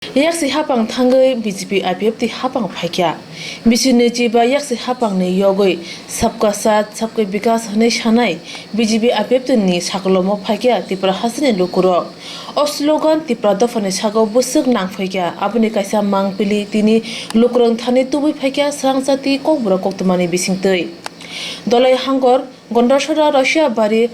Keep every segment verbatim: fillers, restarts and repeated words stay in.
Yaksi hapang thangwi B J P I P F T hapang phaikha. Bisi nwichiba yaksi hapangni yogwi Sabka Saath, Sabka Vikas hwnwi sanai B J P I P F T ni sakolomo phaikha Tripura hasteni lukurok. O slogan Tipra dophani sago bwswk nang phaikha, aboni kaisa mangpili tini lukurok thani tubui phaikha swrangjati kokborok koktwmani bisingtwi. Dolai Hangor, Gondasora Rasiabari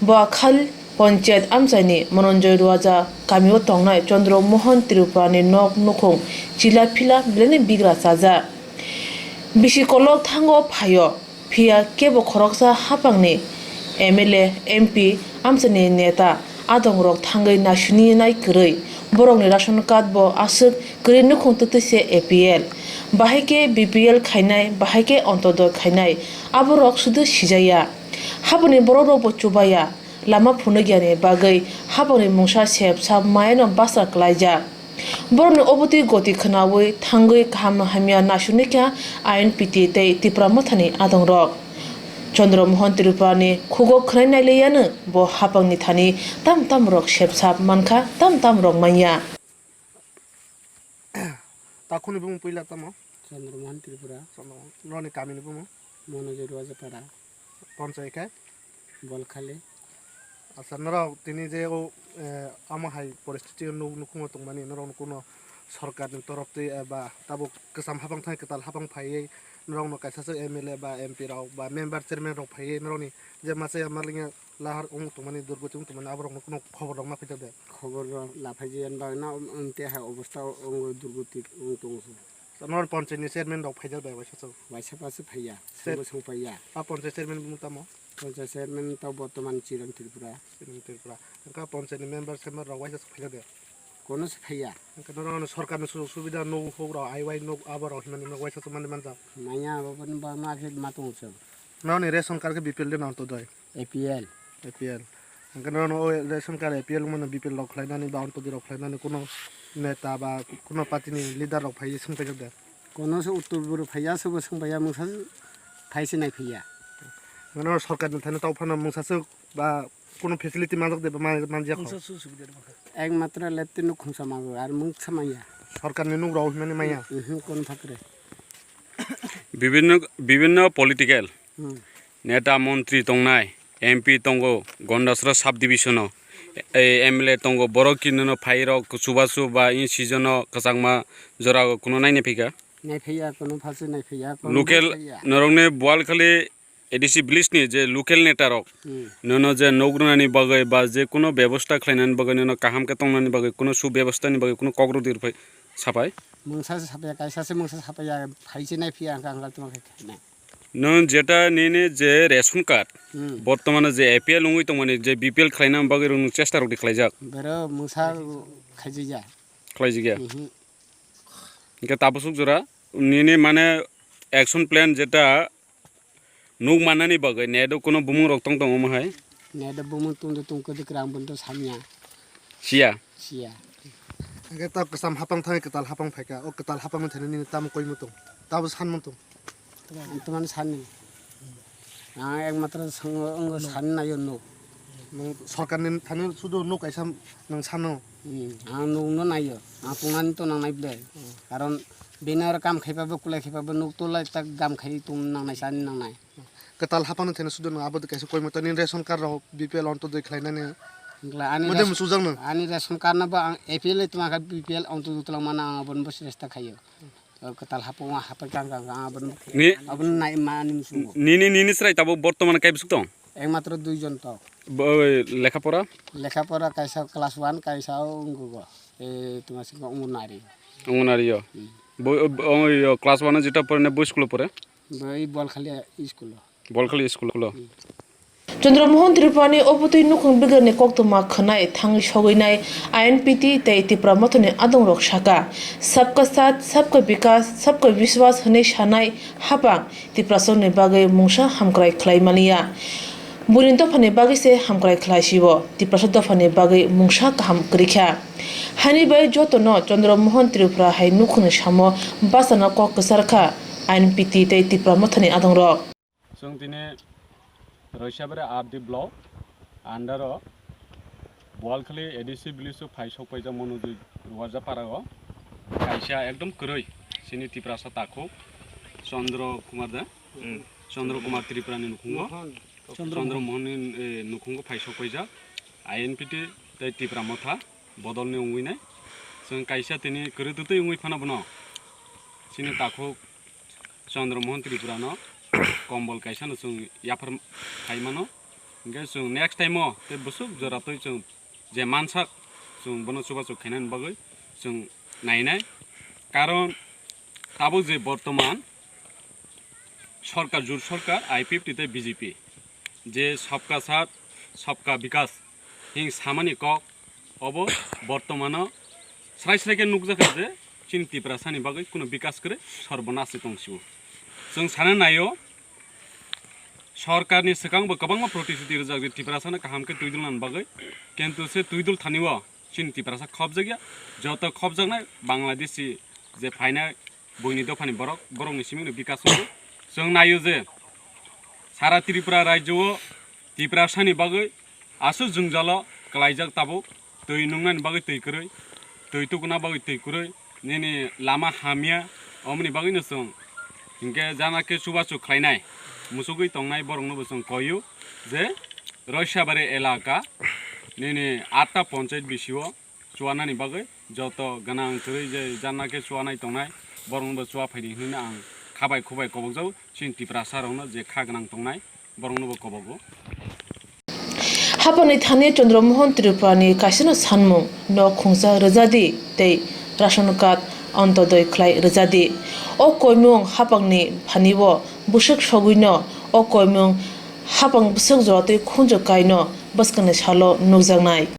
Boakhal Panchayat amchaini Mononjoy Ruaja kamio tongnai Chandra Mohan Tripurani nok nukhung chila phila beleni bigra chajak. Bisi kolok thango phaio, phiya kebo khoroksa hapangni M L A, M P, amchaini neta adongrok thangwi naisini nai kwrwi. Borokni ration card bo aswk kwrwi nukhung twtwi se A P L. Bahai khe B P L khainai, bahai khe Antyodoi khainai, aborok sudu sijaya. Haboni borokrokbo chubaya, lama phunukya ni bagwi haboni mungsa sep sap mayano basa klaijak. Borokni obotwi goti khwnawi thangwi kaham hamya naisuknwi kha I N P T tei Tipra Mothani adongrok. Chandra Mohan Tripurani khugo khwnai nailiyano bo hapangni thani tam tam rok sep sap mankha, tam tam rok manya. Takhukni bumung puila tamo? Chandra Mohan Tripura. Chandra Mohan. Norokni kamini bumung? Monojoy Ruajapara. Ponchai khe? Bolkhali. Acha, norok tini je o, eh, amo hai poristiti nuk-, nukhungo tongmani, norokno kuno sorkarni toroftwi eba tabuk kwcham hapang thangwi kwtal hapang phaiwi norokno kaisa se M L A ba M P rok ba member chairman rok phaiwi norokni je machaya malingya lahar wng tongmani, durgoti wng tongmani, aborokno kuno khobor rok ma phaijak de? Khobor rok laphaijak, yen bagwi no wng te hai obosta wng durgoti wng tongo. Norok ponchayat ni chairman rok phaijak de waisa chwng? Waisa pasu phaiya, Chair- chwngbo swng phaiya. A ponchayat chairman bumung tamo? Ponchayat chairman to bortoman Chiran Tripura. Chiran Tripura. Wngkha ponchayat ni member sember rok waisa chwng phaijak de? Kono se phaiya. Wngkha norok ano sorkar ni sujog subida nuk huk rok, I Y nuk abo rok hinmani nok waisa chwng mani manjak? Manya abo boni bagwi ma khe ma tongo chwng. Norok ni ration card khe B P L de na Antyodoi? A P L. A P L. Hingke nono o ration card A P L wngmano B P L rok khlainani ba Antyodoi rok khlainani kuno neta ba kuno party ni leader rok phaiwi swngpaijak da? Kono se uttor boro phaiya, sobo swngpaiya, mungsa phai se naiphaiya. Nono sorkar ni thani tau phano mungsa swk ba kuno facility manjak de ba man-, manjak kho? Mungsa swk subida rw kha. Ek matra lepte nuk khungsa mango, ar mungsa manya. Sorkar ni nuk rok hinmani manya? Mhm, kono phakre. Bibinno, bibinno political Hmm. neta, montri tongnai, M P tongo, Gondasra sub division o, e, M L A tongo, borok kinono phairok chubachu ba in season o kwchangma jora o kuno naina phika. Naiphaiya, kuno phasu naiphaiya, kuno Local naiphaiya. Norokni Boalkhali A D C village ni je local neta rok Hmm. nono je nok rwnani bagwi ba je kuno bebosta khlainani bagwi nono kaham khe tongnani bagwi kuno subebostani bagwi kuno kok rw di rw phai sapai. Mungsa se sapya, kaisa se mungsa sapya, phai se naiphaiya, ang kang kang tongma khe khainai. Nwng jeta nini je ration card, Hmm. bortomane je A P L wngwi tongmani, je B P L khlaina bagwi rwngno chesta rwdi khlaijak. Bero mungsa khaijija. Khlaijigya. Mhm. Hingke tabuk suk jora nini mane action plan jeta nuk mannani bagwi nedo kuno bumung rok tong tongo mohai. Nedo bumung tungdo tungkhe de kwrang bondo samya. Siya. Siya. Hingke ta kwcham hapang thangwi kwtal hapang phaikha. O kwtal hapang thani nini tamo koi mutung? Tabo san mutung? Ang tumani sani. Ang ekmatro sango, wngkha sani naio nuk. Nwng sorkarni thani sudu nuk kaisa nwng sano? Hmm, ang nukno naio. Ang tongnani to nangnai ble. Karon bini oro kam khaiba bo, kulai khaiba bo, nuk to lai tak gam khai tong nangnai, sani nangnai. Kwtal hapangni thani sudu nwng abo kaisa koimota nini ration card rok B P L Antyodoi khlainani. Wngkha ani Mode ration, musujakno. Ani ration card no bo ang A P L tongma kha B P L Antyodoi twlangmano ang abono bo chesta khaio. Kwtal hapung hapung kang kang kang aboni Ni- aboni nai mani musungo. Nini, nini chwrai tabuk bortoman kai bwswk tong? Ekmatro dui jon tok. Bo-, lekha pora? Lekha pora kaisa class one, kaisa o wngkha go. E, tuma singkha Anganwadi. Anganwadi o. Hmm. Bo, o, o, o, class one o jeta pore na bo school o pore? Bo i Boalkhali school o. Boalkhali school o. Hmm. Chandra Mohan Tripurani obotwi nukhung bigrani koktwma khwnai thangwi sogwinai I N P T tei Tipra Mothani adongrok sakha, "Sabka Saath, Sabka Vikas, Sabka Vishwas" hwnwi sanai hapang Tiprasarokni bagwi mungsa hamkrai khlai maliya. Buini dophani bagwi se hamkrai khlai sibo, Tiprasa dophani bagwi mungsa kaham kwrwi kha. Hani bai jotono Chandra Mohan Tripura hai nukhungni samo bachano kok kwchar kha I N P T tei Tipra Mothani adongrok. Chwng tini Roisabari R D block under o Boalkhali A D C village o phai sok paijak Monojoi Ruarja para o. Kaisa ekdom kwrwi chini Tiprasa takhuk Chandra Kumar da, Chandra Kumar Tripura ni nukhungo, Chandra Mohan ni, eh, nukhungo phai sok paijak. I N P T tei Tipra Motha bodol ni wngwi nai. Chwng kaisa tini kwrwi twtwi wngwi phano bono chini takhuk Chandra Mohan Tripura no kombol kaisa no chwng yaphar khai mano. Hingke chwng next time o tei bwswk jora twi chwng je mansak chwng bono chubachu khainani bagwi chwng nainai. Karon tabuk je bortoman sorkar, jut sorkar, I P F T tei B J P je sabka saath sabka bikas hing samani kok obo bortomano srai srai khe nukjakha je chini Tiprasani bagwi kuno bikas kwrwi sorbonas se tongsio. Chwng sana naio, sorkarni swkangbo kwbangma protisuti rijak je Tiprasano kaham khe twidul nani bagwi, kintu se twidul thani o chini Tiprasa khopjakya, joto khopjaknai Bangladeshi je phainai buini dophani borok, borokni simino bikas wngo. Chwng naio je sara Tripura rajyo o Tiprasani bagwi aswk jwngjalo kwlaijak tabuk, twi nungnani bagwi twi kwrwi, twi tukuna bagwi twi kwrwi, nini lama hamya, omoni bagwino chwng hinkhe jana khe chubachu khlainai, muchugwi tongnai boroknobo chwng koio je Roisabari elaka nini atta ponchayat bisio chuanani bagwi joto gwnang kwrwi je jana khe chuanai tongnai boroknobo chua phaidi hinwi ang khabai khubai kobokjago chini Tiprasa rokno je kha gwnang tongnai boroknobo kobogo. Hapangni thani Chandra Mohan Tripurani kaisano sanmung, nok khungsa rwjadi tei ration card Antyodoi khlai rwjadi. O koimung hapangni phanio bwswk sogwino o koimung hapang bwswk joratwi khunju kaino bwskangni salo nukjaknai.